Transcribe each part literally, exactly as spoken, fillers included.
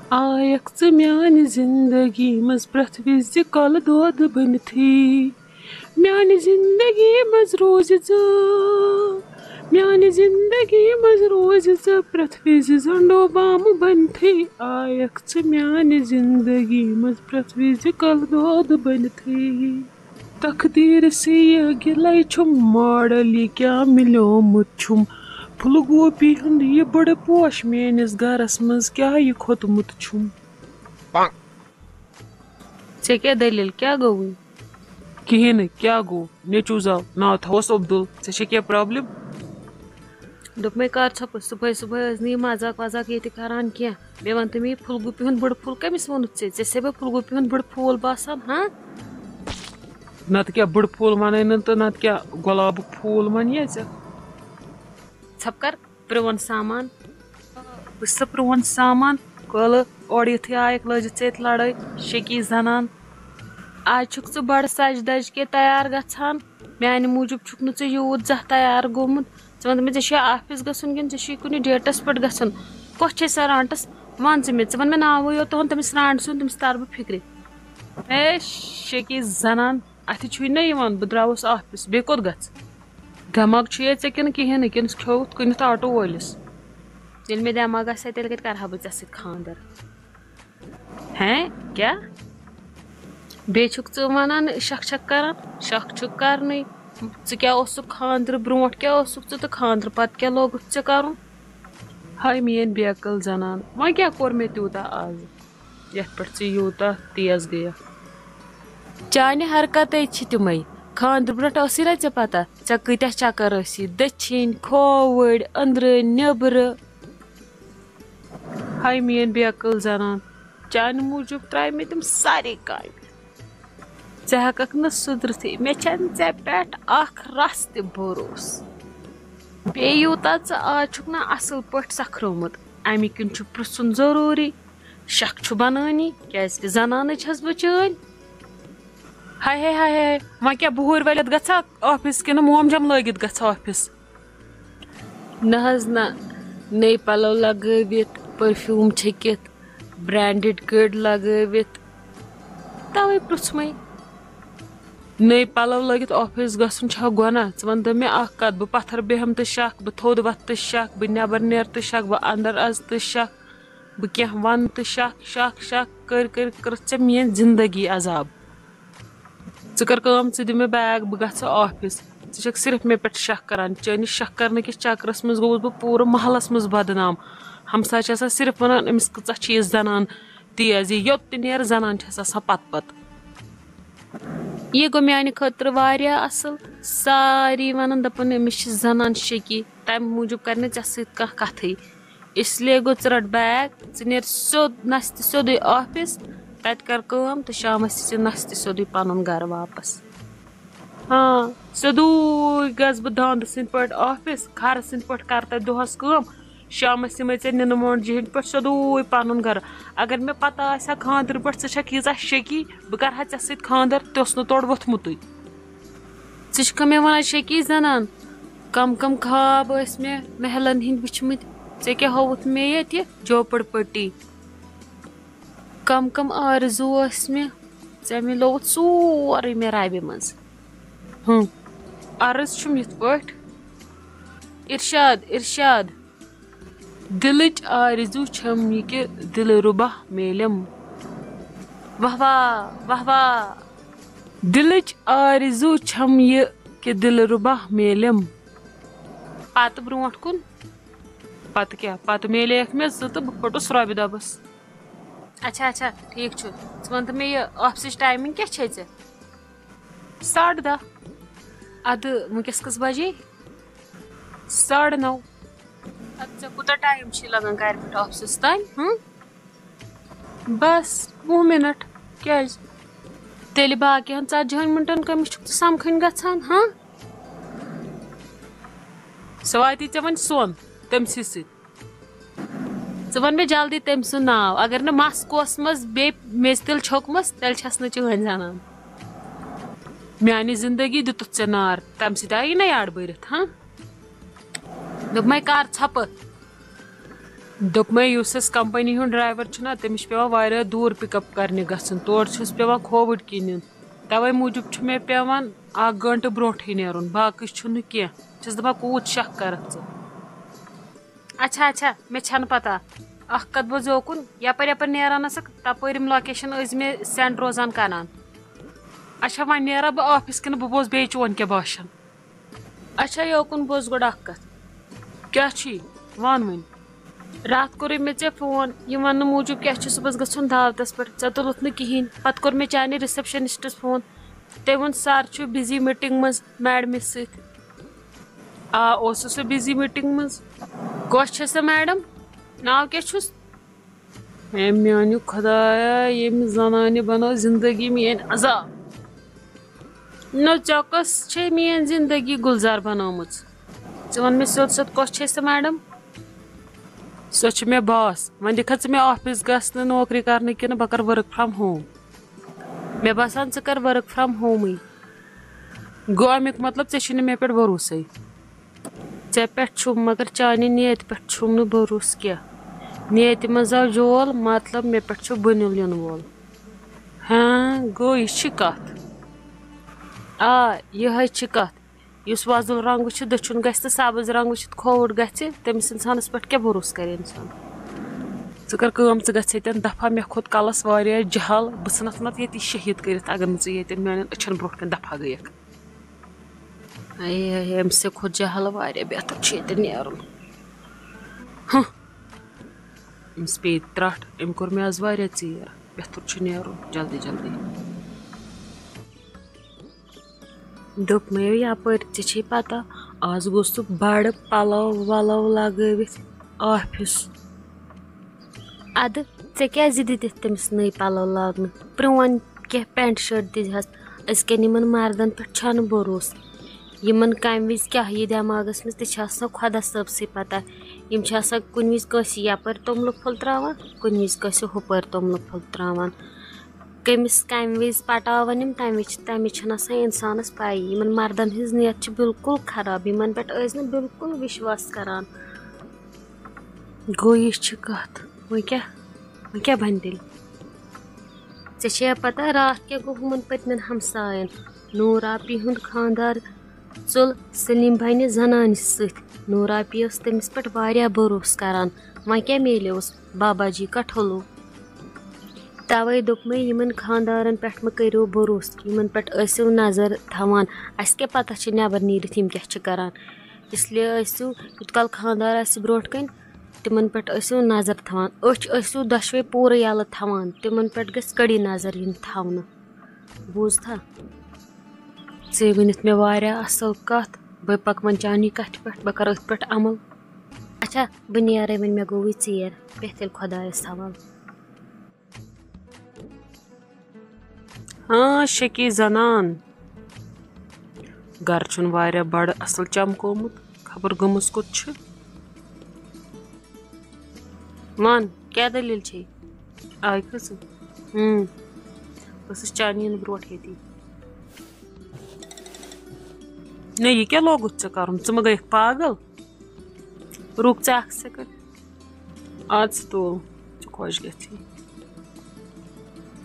آیکھ ژٕ میانہِ زندگی منٛز پرٛٮ۪تھ وِزِ کۄلہٕ دود بٔنتھٕے۔ میانہِ زندگی منٛز روزِ ژٕ، میانہِ زندگی منٛز روزِ ژٕ پرٛٮ۪تھ وِزِ زنڈو بامہٕ بٔنتھٕے۔ آیکھ ژٕ میانہِ زندگی منٛز پرٛٮ۪تھ وِزِ کۄلہٕ دود بٔنتھٕے۔ تقدیٖر سے یہِ گِلَے چھُم، ماڈل یہِ کیٛاہ مِلیومُت چھُم۔ پھُلگوٗپی ہُنٛد یہِ بٔڑٕ پوش میٲنِس گرس منٛز کیٛاہ یہِ کھوٚتمُت چھُم۔ ژےٚ کیٛاہ دٔلیٖل؟ کیٛاہ گوٚوُے؟ کِہیٖنۍ نہٕ، کیٛاہ گوٚو؟ نیٚچوٗ زاو، ناو تھاوس عبدُل۔ ژےٚ چھےٚ کینٛہہ پرابلم؟ دوٚپمَے کر ژھۄپہٕ، صُبحٲے صُبحٲے ٲسۍ نہٕ یہِ مزاق وزاق ییٚتہِ کران کینٛہہ۔ بیٚیہِ وَن تہٕ مےٚ، یہِ پھُلگوٗپی ہُنٛد بٔڑ پھوٗل کٔمِس ووٚنُتھ ژےٚ؟ ژےٚ چھےٚ بہٕ پھُلگوٗپی ہُنٛد بٔڑ پھوٗل باسان، ہاں؟ نتہٕ کیٛاہ بٔڑ پھوٗل وَنَے نہٕ تہٕ نتہٕ کیٛاہ گۄلابُک پھوٗل وَنہِ ژےٚ؟ ژھۄپہٕ کر، پرٛون سامان۔ بہٕ چھُسا پرٛون سامان؟ کٲلہٕ اورٕ یُتھُے آیَکھ، لٲجِتھ ژےٚ ییٚتہِ لڑٲے، شکی زنان۔ آز چھُکھ ژٕ بڑٕ سجہِ دجہِ کے تیار گژھان، میانہِ موٗجوٗب چھُکھ نہٕ ژٕ یوٗت زانٛہہ تیار گوٚمُت۔ ژٕ وَن تہٕ مےٚ، ژےٚ چھُیا آفِس گژھُن کِنہٕ ژےٚ چھُے کُنہِ ڈیٹس پٮ۪ٹھ گژھُن؟ کۄس چھے سۄ رانٛٹس؟ وَن ژٕ مےٚ، ژٕ وَن مےٚ ناوٕے یوت تُہُنٛد، تٔمِس رانٛٹہٕ سُنٛد، تٔمِس تارٕ بہٕ فِکرِ۔ اے شکی زنان، اَتھِ چھُے نہ یِوان، بہٕ درٛاوُس آفِس، بیٚیہِ کوٚت گژھٕ؟ دٮ۪ماغ چھُیا ژےٚ کِنہٕ کِہیٖنۍ نہٕ، کِنہٕ کھیوٚوُتھ کٕنِتھ آٹو وٲلِس؟ ییٚلہِ مےٚ دٮ۪ماغ آسہِ ہا، تیٚلہِ کَتہِ کَرٕ ہا بہٕ ژےٚ سۭتۍ خانٛدر؟ ہیں، کیٛاہ؟ بیٚیہِ چھُکھ ژٕ وَنان شک چھکھ کَران؟ شک چھُکھ کَرنٕے۔ ژٕ کیٛاہ اوسُکھ خانٛدرٕ برونٛٹھ، کیٛاہ اوسُکھ ژٕ، تہٕ خانٛدرٕ پَتہٕ کیٛاہ لوگُتھ ژےٚ کَرُن؟ ہاے میٛٲنۍ بے عقل زَنان، وۄنۍ کیٛاہ کوٚر مےٚ تیوٗتاہ آز؟ یَتھ پٮ۪ٹھ ژٕ یوٗتاہ تیز گٔیَکھ۔ چانہِ حرکتَے چھِ تِمَے۔ خانٛدرٕ برونٛٹھ ٲسٕے نہ ژےٚ پَتہ، ژےٚ کۭتیٛاہ چَکَر ٲسی، دٔچھِنۍ، کھووٕرۍ، أنٛدرٕ، نیٚبرٕ۔ ہاے میٛٲنۍ بے عقل زَنان، چانہِ موٗجوٗب ترٛایہِ مےٚ تِم سارے کامہِ۔ ژٕ ہٮ۪کَکھ نہٕ سُدرِتھٕے، مےٚ چھَنہٕ ژےٚ پٮ۪ٹھ اَکھ رَژھ تہِ بھروسہٕ۔ بیٚیہِ یوٗتاہ ژٕ آز چھُکھ نہ اَصٕل پٲٹھۍ سَکھرومُت، اَمہِ کِنۍ چھُ پرٛژھُن ضروٗری۔ شک چھُ بنٲنی، کیازِ کہِ زنانٕے چھَس بہٕ چٲنۍ۔ ہاے ہاے ہاے ہاے، وۄنۍ کیٛاہ بُہُرۍ ؤلِتھ گژھا آفِس کِنہٕ مومجام لٲگِتھ گژھا آفِس؟ نہ حظ نہ، نٔے پلو لگٲوِتھ، پٔرفیوٗم چھٔکِتھ، برینڈڈ کٔڑۍ لگٲوِتھ، توے پرٛژھمَے۔ نٔے پلو لٲگِتھ آفِس گژھُن چھا گۄناہ؟ ژٕ وَن تہٕ مےٚ اکھ کتھ، بہٕ پتھر بیہم تہٕ شک، بہٕ تھوٚد وۄتھٕ تہٕ شک، بہٕ نٮ۪بر نیرٕ تہٕ شک، بہٕ اندر اژٕ تہٕ شک، بہٕ کینٛہہ وَنہٕ تہٕ شک شک شک کٔرۍ کٔرۍ کٔرٕتھ ژےٚ میٛٲنۍ زندگی عذاب۔ ژٕ کر کٲم، ژٕ دِ مےٚ بیگ، بہٕ گژھٕ آفِس۔ ژٕ چھکھ صرف مےٚ پٮ۪ٹھ شک کران۔ چٲنِس شک کرنہٕ کِس چکرس منٛز گوٚوُس بہٕ پوٗرٕ محلس منٛز بدنام۔ ہمساے چھِ آسان صرف ونان، أمِس کۭژاہ چھِ یہِ زنان تیز، یہِ یوٚت تہِ نیرٕ زنان چھس آسان پتہٕ پتہٕ۔ یہِ گوٚو میانہِ خٲطرٕ واریاہ اصل۔ ساری ونان، دپان، أمِس چھِ زنان شکی، تمہِ موٗجوٗب کرِ نہٕ ژےٚ سۭتۍ کانٛہہ کتھٕے۔ اس لیے گوٚو ژٕ رٹ بیگ، ژٕ نیر سیوٚد نستہِ سیوٚدُے آفِس، تتہِ کر کٲم تہٕ شامس یی ژٕ نستہِ سیوٚدُے پنُن گرٕ واپس۔ ہاں، سیوٚدُے گژھٕ بہٕ داندٕ سٕنٛدۍ پٲٹھۍ آفِس، کھرٕ سٕنٛدۍ پٲٹھۍ کر تتہِ دۄہس کٲم، شامس یِمے ژےٚ نِنہٕ مونڈجہِ ہٕنٛدۍ پٲٹھۍ سیوٚدُے پنُن گرٕ۔ اگر مےٚ پتہ آسہِ ہا خانٛدرٕ پٮ۪ٹھ ژٕ چھکھ ییٖژاہ شکی، بہٕ کرٕ ہا ژےٚ سۭتۍ خانٛدر، تہِ اوس نہٕ تورٕ ووٚتھمُتُے۔ ژٕ چھکھا مےٚ ونان شکی زنان؟ کم کم خواب ٲسۍ مےٚ محلن ہٕنٛدۍ وٕچھمٕتۍ، ژےٚ کیٛاہ ہووُتھ مےٚ ییٚتہِ جوپڑ پٹی؟ کم کم آرزوٗ ٲسۍ مےٚ، ژےٚ مِلووُتھ سورُے مےٚ ربہِ منٛز۔ ہُم، عرض چھُم یِتھ پٲٹھۍ، ارشاد، ارشاد۔ دِلٕچ آرزوٗ چھَم یہِ کہِ دِلہٕ رُبا میلیم۔ واہ واہ، واہ واہ۔ دِلٕچ آرزوٗ چھَم یہِ کہِ دِلہٕ رُبا میلیم۔ پتہٕ برونٛٹھ کُن؟ پتہٕ کیٛاہ؟ پتہٕ میلیکھ مےٚ زٕ تہٕ بہٕ پھٔٹٕس رۄبہِ دۄبَس۔ اچھا، اچھا، ٹھیٖک چھُ۔ ژٕ وَن تہٕ مےٚ، یہِ آفسٕچ ٹایمِنٛگ کیٛاہ چھے ژےٚ؟ ساڑٕ دَہ۔ اَدٕ وٕنکیٚس کٔژ بجے؟ ساڑٕ نَو۔ اَدٕ ژےٚ کوٗتاہ ٹایم چھُے لَگان گَرِ پٮ۪ٹھ آفسَس تام؟ ہٕم؟ بَس وُہ مِنَٹ۔ کیٛازِ؟ تیٚلہِ باقیَن ژَتجِہَن مِنٹَن کٔمِس چھُکھ ژٕ سَمکھٕنۍ گژھان، ہاں؟ سُہ واتی ژےٚ وۄنۍ سۄن تٔمۍ سٕے سۭتۍ۔ ژٕ وَن مےٚ جلدی تٔمۍ سُنٛد ناو۔ اگر نہٕ مَس کوسمَس بیٚیہِ میٚژِ تِل چھوٚکمَس، تیٚلہِ چھَس نہٕ چٲنۍ زَنان۔ میٛانہِ زِندگی دیُتُتھ ژےٚ نار، تَمہِ سۭتۍ آیی نہ یارٕ بٔرِتھ، ہاں؟ دوٚپمَے کَر ژھۄپہٕ۔ دوٚپمَے، یُس اَسہِ کمپنی ہُنٛد ڈرایور چھُنہ، تٔمِس چھُ پٮ۪وان واریاہ دوٗر پِک اپ کرنہِ گژھُن، تورٕ چھُس پٮ۪وان کھووُر کِنۍ نیُن۔ توے موٗجوٗب چھُ مےٚ پٮ۪وان اکھ گٲنٛٹہٕ برونٛٹھٕے نیرُن، باقٕے چھُنہٕ کینٛہہ۔ چھَس دَپان، کوٗت شک کَرَکھ ژٕ؟ اچھا، اچھا، مےٚ چھَنہٕ پَتہ۔ اَکھ کَتھ بوز یوکُن، یَپٲرۍ یَپٲرۍ نیران ٲسَکھ، تَپٲرۍ یِم لوکیشن ٲسۍ مےٚ سینڈ روزان کران۔ اچھا، وۄنۍ نیرا بہٕ آفس کِنہٕ بہٕ بوزٕ بیٚیہِ چون کینٛہہ باشن؟ اچھا، یوکُن بوز گۄڈٕ اَکھ کَتھ۔ کیٛاہ چھی؟ وَن وۄنۍ۔ راتھ کوٚرُے مےٚ ژےٚ فون، یہِ وَننہٕ موٗجوٗب کیٛاہ چھُ صُبحَس گژھُن دعوتَس پٮ۪ٹھ، ژےٚ تُلُتھ نہٕ کِہیٖنۍ۔ پَتہٕ کوٚر مےٚ چانہِ رِسیپشنسٹَس فون، تٔمۍ ووٚن، "سَر چھُ بِزی میٖٹِنٛگ منٛز میڈمہِ سۭتۍ۔" آ، اوسُس سُہ بِزی میٖٹِنٛگ منٛز۔ کۄس چھےٚ سۄ میڈم؟ ناو کیٛاہ چھُس؟ اے میانہِ خدایا، ییٚمہِ زنانہِ بنٲو زندگی میٲنۍ عذاب۔ نہ، ژےٚ کۄس چھے میٲنۍ زندگی گُلزار بنٲومٕژ؟ ژٕ وَن مےٚ سیوٚد سیوٚد، کۄس چھے سۄ میڈم؟ سۄ چھِ مےٚ باس۔ وۄنۍ دِکھا ژٕ مےٚ آفس گژھنہٕ نوکری کرنہٕ کِنہٕ بہٕ کرٕ ؤرک فرام ہوم؟ مےٚ باسان، ژٕ کر ؤرک فرام ہومٕے۔ گوٚو اَمیُک مطلب، ژےٚ چھُنہٕ مےٚ پٮ۪ٹھ بھروسَے۔ ژےٚ پٮ۪ٹھ چھُم، مگر چانہِ نیتہِ پٮ۪ٹھ چھُم نہٕ بھروسہٕ کینٛہہ۔ نیتہِ منٛز آو جول، مطلب، مےٚ پٮ۪ٹھ چھُ بٕنیُل یُن وول۔ ہاں، گوٚو، یہِ چھِ کَتھ۔ آ، یِہوٚے چھِ کَتھ۔ یُس وۄزُل رنٛگ وٕچھِتھ دٔچھُن گژھِ تہٕ سبٕز رنٛگ وٕچھِتھ کھووُر گژھِ، تٔمِس اِنسانَس پٮ۪ٹھ کیٛاہ بھروسہٕ کَرِ اِنسان؟ ژٕ کَر کٲم، ژٕ گژھ ییٚتٮ۪ن دفعہ، مےٚ کھوٚت کَلَس واریاہ جہل، بہٕ ژھٕنَتھ نَتہٕ ییٚتی شہیٖد کٔرِتھ، اگر نہٕ ژٕ ییٚتٮ۪ن میٛانٮ۪ن أچھَن برونٛٹھ کَنہِ دفعہ گٔیَکھ۔ اے، اے، اے، أمۍ سٕے کھوٚت جہل واریاہ، بہتر چھُ ییٚتہِ نیرُن۔ ہہ، أمِس پیٚیہِ ترٛٹھ، أمۍ کوٚر مےٚ آز واریاہ ژیر، بہتر چھُ نیرُن جلدی جلدی۔ دوٚپمَے یَپٲرۍ، ژےٚ چھے پَتہ، آز گوٚو سُہ بَڑٕ پَلَو وَلَو لَگٲوِتھ آفِس۔ اَدٕ ژےٚ کیٛازِ دِتِتھ تٔمِس نٔے پَلَو لاگنہٕ؟ پرٛون کینٛہہ پٮ۪نٛٹ شٲٹ دِژہَس۔ أزکٮ۪ن یِمَن مَردَن پٮ۪ٹھ چھَنہٕ بروسہٕ۔ یِمَن کَمہِ وِزِ کیٛاہ یی دٮ۪ماغَس منٛز، تہِ چھِ آسان خۄدا صٲبسٕے پَتہ۔ یِم چھِ آسان کُنہِ وِزِ کٲنٛسہِ یَپٲرۍ توٚملہٕ پھوٚل ترٛاوان، کُنہِ وِزِ کٲنٛسہِ ہُپٲرۍ توٚملہٕ پھوٚل ترٛاوان۔ کٔمِس کَمہِ وِزِ پَٹاوَن یِم، تَمہِ وِزِ چھِ، تَمہِ وِزِ چھَنہٕ آسان اِنسانَس پَیی۔ یِمَن مَردَن ہٕنٛز نیت چھِ بِلکُل خراب، یِمَن پٮ۪ٹھ ٲسۍ نہٕ بِلکُل وِشواس کَران۔ گوٚو یہِ چھِ کَتھ، وۄنۍ کیٛاہ، وۄنۍ کیٛاہ بَنہِ تیٚلہِ؟ ژےٚ چھےٚ پَتہ راتھ کیٛاہ گوٚو ہُمَن پٔتمٮ۪ن ہمسایَن؟ نوٗر آپی ہُنٛد خانٛدار ژوٚل سلیٖم بھاینہِ زنانہِ سۭتۍ۔ نوٗر آپی ٲس تٔمِس پٮ۪ٹھ واریاہ بروسہٕ کَران، وۄنۍ کیٛاہ میلیوس؟ بابا جی کا ٹھوٚلو۔ توے دوٚپمَے، یِمَن خانٛدارَن پٮ۪ٹھ مہٕ کٔرِو بروسہٕ، یِمَن پٮ۪ٹھ ٲسِو نظر تھاوان۔ اَسہِ کیٛاہ پَتہ چھِ نٮ۪بَر نیٖرِتھ یِم کیٛاہ چھِ کَران۔ اس لیے ٲسِو، یوٗت کال خانٛدار آسہِ برونٛٹھ کَنہِ، تِمَن پٮ۪ٹھ ٲسِو نظر تھاوان۔ أچھ ٲسِو دۄشوَے پوٗرٕ یَلہٕ تھاوان، تِمَن پٮ۪ٹھ گژھِ کٔڑی نظر یِنۍ تھاونہٕ۔ بوٗزتھا؟ ژےٚ ؤنِتھ مےٚ واریاہ اَصٕل کَتھ، بہٕ پَکہٕ وۄنۍ چانی کَتھِ پٮ۪ٹھ، بہٕ کَرٕ أتھۍ پٮ۪ٹھ عمل۔ اچھا، بہٕ نیرَے وۄنۍ، مےٚ گوٚوُے ژیر، بیٚہہ تیٚلہِ خۄدایَس حوالہٕ۔ ہاں، شکی زنان۔ گرٕ چھُن واریاہ بڑٕ اصل چمکومُت، خبر گٔمٕژ کوٚت چھِ۔ وَن، کیٛاہ دٔلیٖل چھے؟ آے کھٔژٕن؟ اۭں۔ بہٕ ٲسٕس چانہِ یِنہٕ برونٛٹھ ییٚتی۔ نہ، یہِ کیٛاہ لوگُتھ ژےٚ کرُن؟ ژٕ مہ گٔیَکھ پاگل؟ رُک ژٕ اکھ سیکنڈ۔ اَدٕ سا تُل، ژٕ خۄش گژھی۔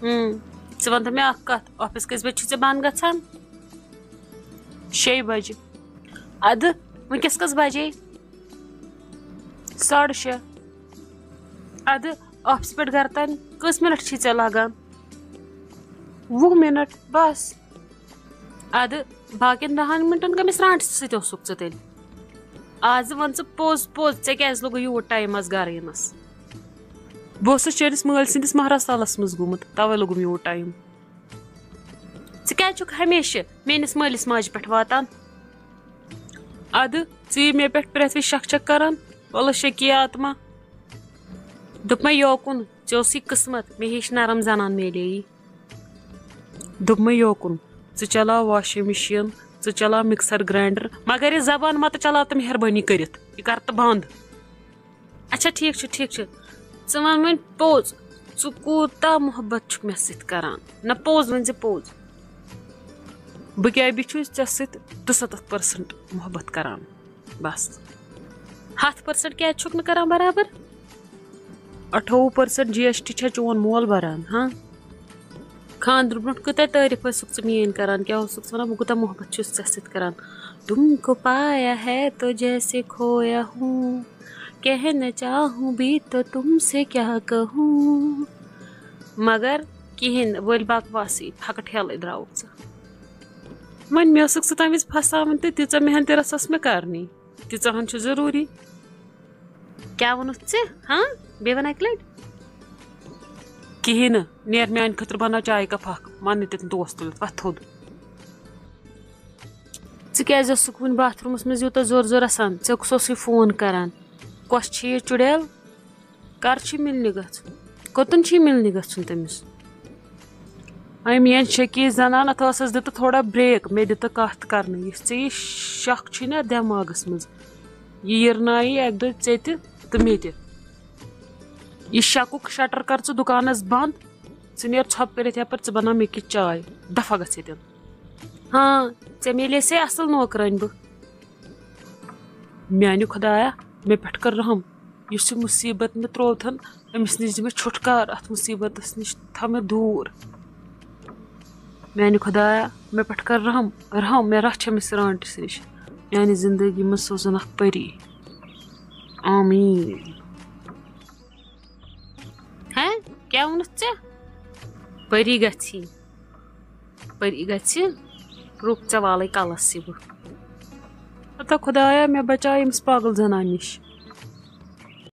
اۭں، ژٕ وَن تہٕ مےٚ اکھ کَتھ، آفِس کٔژِ بجہِ چھُے ژےٚ بنٛد گژھان؟ شیٚیہِ بجہِ۔ اَدٕ وٕنکیٚس کٔژ بجے؟ ساڑٕ شےٚ۔ اَدٕ آفِس پٮ۪ٹھ گرٕ تام کٔژ مِنٹ چھی ژےٚ لگان؟ وُہ مِنٹ بس۔ اَدٕ باقین دَہن مِنٹن کٔمِس رانٛٹس سۭتۍ اوسُکھ ژٕ تیٚلہِ؟ آز وَن ژٕ پوٚز پوٚز، ژےٚ کیٛازِ لوٚگُے یوٗت ٹایم آز گرٕ یِنس؟ بہٕ اوسُس چٲنِس مٲلۍ سٕنٛدِس مہراز سالس منٛز گوٚمُت، توے لوٚگُم یوٗت ٹایم۔ ژٕ کیٛازِ چھُکھ ہمیشہٕ میٲنِس مٲلِس ماجہِ پٮ۪ٹھ واتان؟ اَدٕ ژٕ یہِ مےٚ پٮ۪ٹھ پرٛٮ۪تھ وِزِ شک چھکھ کران؟ وَلہٕ شکی آتما۔ دوٚپمَے یوکُن، ژےٚ اوسُے قٕسمت، مےٚ ہِش نرم زنان میلے یی۔ دوٚپمَے یوکُن، ژٕ چلاو واشنگ مشین، ژٕ چلاو مکسر گرینڈر، مگر یہِ زبان مہ تہٕ چلاو تہٕ مہربٲنی کٔرِتھ، یہِ کر تہٕ بنٛد۔ اچھا، ٹھیٖک چھُ، ٹھیٖک چھُ۔ ژٕ وَن وۄنۍ پوٚز، ژٕ کوٗتاہ محبت چھُکھ مےٚ سۭتۍ کران؟ نہ، پوٚز ؤنۍ زِ پوٚز۔ بہٕ کیٛاہ بیٚیہِ چھُس ژےٚ سۭتۍ دُسَتَتھ پٔرسَنٛٹ محبت کران؟ بس۔ ہَتھ پٔرسَنٛٹ کیٛازِ چھُکھ نہٕ کران برابر؟ اَٹھووُہ پٔرسنٹ جی ایس ٹی چھا چون مول بَران؟ ہاں، خانٛدرٕ برونٛٹھ کۭتیٛاہ تعٲریٖف ٲسٕکھ ژٕ میٛٲنۍ کَران؟ کیٛاہ اوسُکھ ژٕ وَنان؟ بہٕ کوٗتاہ محبت چھُس ژےٚ سۭتۍ کَران۔ تم کو پایا ہے تو جیسے کھویا ہوں، کہنا چاہوں بھی تو تم سے کیا کہوں۔ مگر کِہیٖنۍ نہٕ، ؤلۍ بکواسٕے، پھکہٕ ٹھیلَے درٛاوُکھ ژٕ۔ وۄنۍ مےٚ ٲسٕکھ ژٕ تَمہِ وِزِ پھساوٕنۍ تہٕ تیٖژاہ محنت تہِ رَژھَس مےٚ کَرنی۔ تیٖژاہ ہن چھُ ضروٗری۔ کیٛاہ ووٚنُتھ ژےٚ؟ ہاں، بیٚیہِ وَن اَکہِ لَٹہِ۔ کِہیٖنۍ نہٕ، نیر میٛانہِ خٲطرٕ بَناو چایہِ کپ اکھ، وَن نہٕ تیٚتٮ۪ن توس تُلِتھ، وَتھ تھوٚد۔ ژٕ کیٛازِ ٲسٕکھ وُنہِ باتھ روٗمَس منٛز یوٗتاہ زورٕ زورٕ آسان؟ ژےٚ کُس اوسُے فون کران؟ کۄس چھِ یہِ چُڑیل؟ کر چھِ مِلنہِ گژھُن؟ کوٚتَن چھِ مِلنہِ گژھُن تٔمِس؟ اَے میٛٲنۍ شکی زنان، اَتھ ٲسَس دِ تہٕ تھوڑا بریک، مےٚ دِ تہٕ کَتھ کَرنہٕ۔ یُس ژےٚ یہِ شک چھُے نا دٮ۪ماغَس منٛز، یہِ یِرنایہِ اَکہِ دۄہ ژےٚ تہِ تہٕ مےٚ تہِ۔ یہِ شکُک شٹر کر ژٕ دُکانَس بنٛد، ژٕ نیر ژھۄپہٕ کٔرِتھ یَپٲرۍ، ژٕ بناو مےٚ کِژھ چاے، دفعہ گژھ ییٚتٮ۪ن۔ ہاں، ژےٚ میلے سے اَصٕل نوکرٲنۍ بہٕ۔ میانہِ خدایا، مےٚ پٮ۪ٹھ کر رحم۔ یُس یہِ مُصیٖبت مےٚ ترٛووتھن، أمِس نِش دِ مےٚ چھُٹکار، اَتھ مُصیٖبتَس نِش تھاو مےٚ دوٗر۔ میانہِ خدایا، مےٚ پٮ۪ٹھ کر رحم، رحم، مےٚ رچھ أمِس رانٛٹِس نِش۔ میانہِ زندگی منٛز سوزُن اکھ پٔری۔ آمیٖن۔ ہے، کیٛاہ ووٚنُتھ ژےٚ؟ پٔری گژھی، پٔری گژھِ، رُک ژےٚ والَے کَلَس یہِ بہٕ۔ ہتا خدایا، مےٚ بچاو أمِس پاگل زنانہِ نِش۔